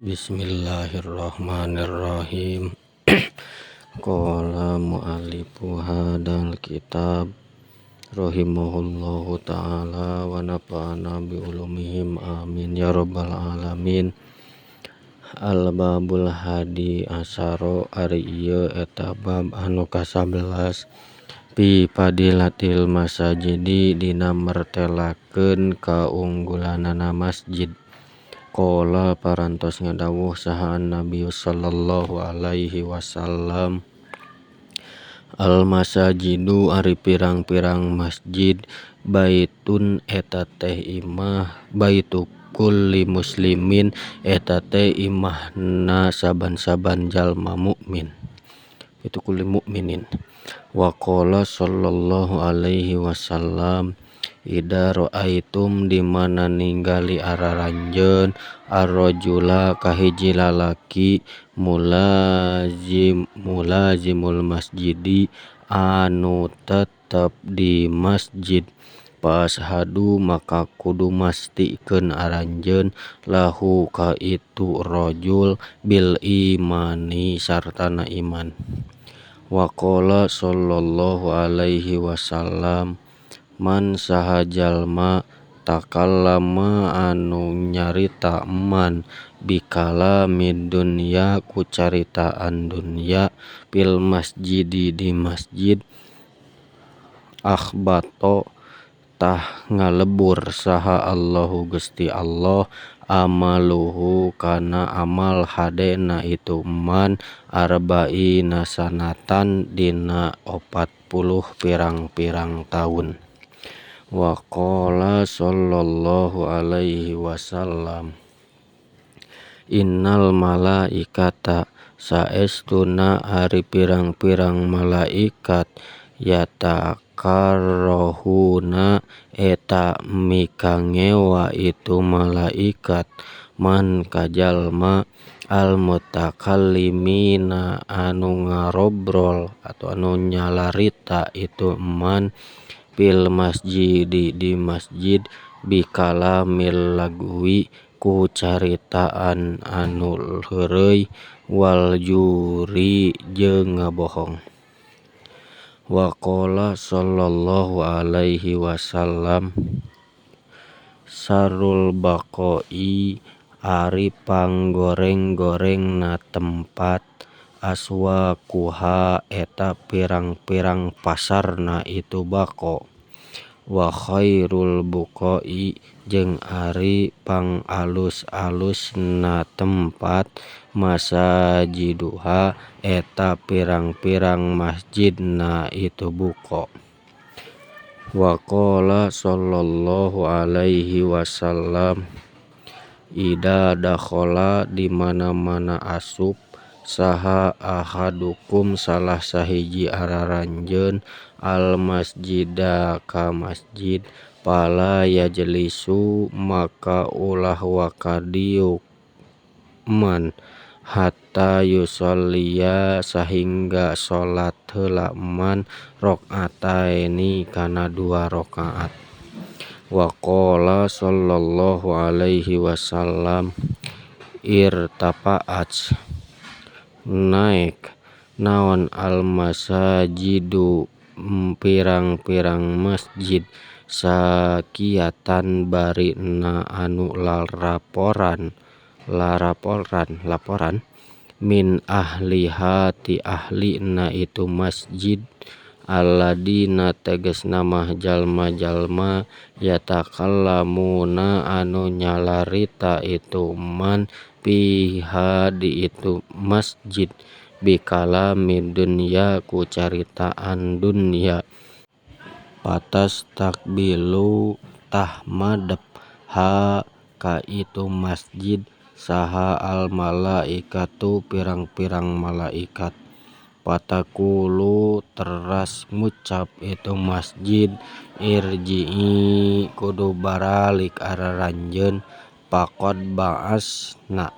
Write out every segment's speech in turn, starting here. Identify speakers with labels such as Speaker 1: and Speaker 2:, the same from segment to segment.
Speaker 1: Bismillahirrahmanirrahim. Qala mu'allifu hadal kitab rahimahullahu ta'ala wa nafa'ana bi ulumihim amin ya rabbal alamin. Al-babul hadi asaro ari ieu eta bab anu ka-11 fi fadilatil masajidi dina mertelakeun kaunggulanana masjid. Qala parantos ngadawuh saha Nabi sallallahu alaihi wasallam, al masajidu ari pirang-pirang masjid baitun eta teh imah baitu kulli muslimin eta teh imahna saban-saban jalma mukmin itu kulli mukminin. Wa qala sallallahu alaihi wasallam, ida ra'aitum di mana ninggali araranjeun arrajula kahiji lalaki mulazimul masjidi anu tetep di masjid fashadu maka kudu mastikeun aranjeun lahu ka itu rajul bil imani sartana iman. Wa qala sallallahu alaihi wasallam, man saha jalma takallama anu nyarita man bikalamid dunya ku caritaan dunya fil masjidi di masjid akhbato tah ngalebur saha Allahu Gusti Allah amaluhu kana amal hadena itu man arba'ina sanatan dina 40 pirang-pirang taun. Wa qala sallallahu alaihi wasallam, innal malaikata saestuna ari pirang-pirang malaikat yatakarrohuna eta mikangewa itu malaikat man kajalma al mutakallimina anu ngarobrol atau anu nyalarita itu man fil masjidi di masjid bikalamil lagwi ku caritaan anu heureuy wal juri jeung ngabohong. Wa qala sallallahu alaihi wasallam, sarul baqai ari panggoreng-gorengna tempat aswaquha eta pirang-pirang pasarna itu baqo. Wa khairul buqai jeung ari pangalus-alusna tempat masajiduha eta pirang-pirang masjidna itu buqa. Wa qala sallallahu alaihi wasallam, ida dakhala di mana-mana asup saha ahadukum salah sahiji araranjeun al masjida ka masjid fala yajlisu maka ulah waka diuk man hatta yusolliya sahingga salat heula man rakaataini kana 2 rakaat. Wa qala sallallahu alaihi wasallam, irtafa'at naek naon al masajidu pirang-pirang masjid sakiatan bari na anu laraporan laporan min ahliha ti ahlina itu masjid alladina tegasna mah jalma-jalma yatakallamuna anu nyalarita itu man fiha di itu masjid bikalamid dunya ku caritaan dunya patas takbilu tah madep ha ka itu masjid saha al malaikatu pirang-pirang malaikat patakulu teras ngucap itu masjid irji'i kudu baralik araranjeun faqad ba'asna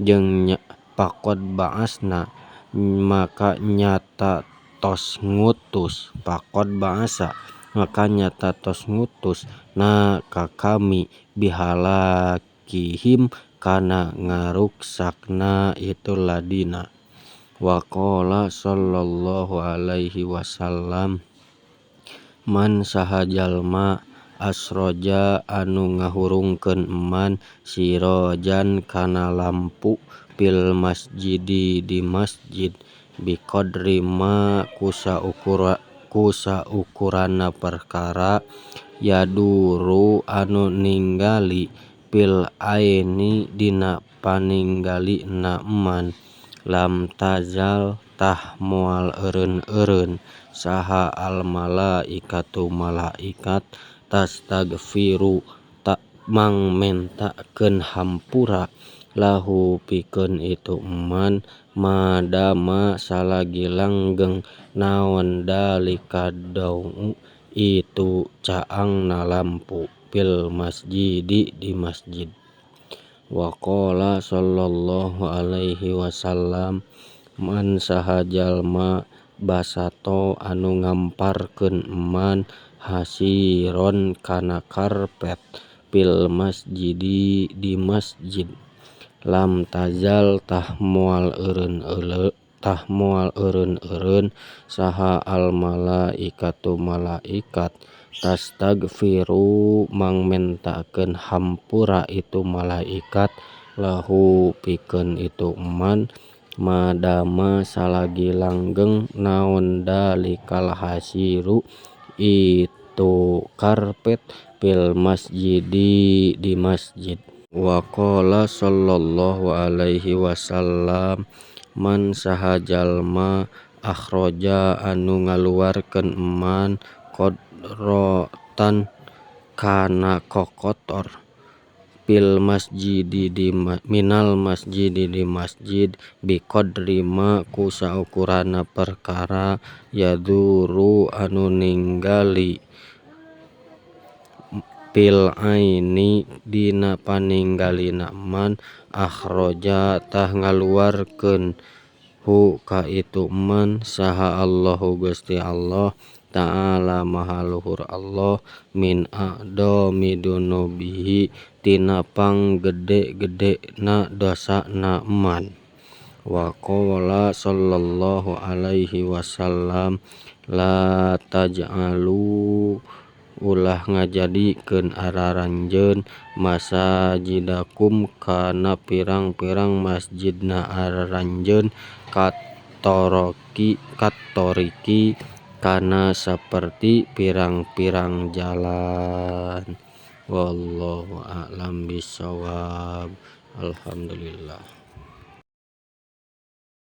Speaker 1: jeung faqad ba'asna maka nyata tos ngutus faqad ba'asa maka nyata tos ngutus na ka kami bihalakihim kana ngaruksakna itu ladina. Wa qala sallallahu alaihi wasallam man saha jalma asroja anu ngahurungkeun man sirojan kana lampu fil masjidi di masjid biqadri ma ku saukuranna perkara yaduru anu ninggali fil aini dina paninggalina man lam tazal tah moal eureun-eureun saha al malaikatu malaikat tastagfiru mangmentakeun hampura lahu pikeun itu man madama salagi langgeng naon dalika dau itu caangna lampu fil masjidi di masjid. Wa qala sallallahu alaihi wasallam man saha jalma basato anu ngamparkeun man hasiron kana karpet fil masjidi di masjid lam tazal tah moal eureun-eureun saha al malaikatu malaikat tastagfiru mangmentakeun hampura itu malaikat lahu pikeun itu man madama salagi langgeng naon dalikal hasiru itu karpet fil masjidi di masjid. Wa qala sallallahu alaihi wasallam man saha jalma akhraja anu ngaluarkeun man qadrotan kana kokotor fil masjidi di minal masjidi di masjid biqadri ma ku saukuranna perkara yaduru anu ninggali fil aini dina paninggalina man akhraja tah ngaluarkeun hu ka itu man saha Allahu Gusti Allah ta'ala maha luhur Allah min a'dhami dunubihi tina panggede-gedena dosana man. Wa qala sallallahu alaihi wasallam la taj'alu ulah ngajadikeun araranjeun masajidakum kana pirang-pirang masjidna araranjeun katoriki kana saperti pirang-pirang jalan. Wallahu a'lam bishawab. Alhamdulillah.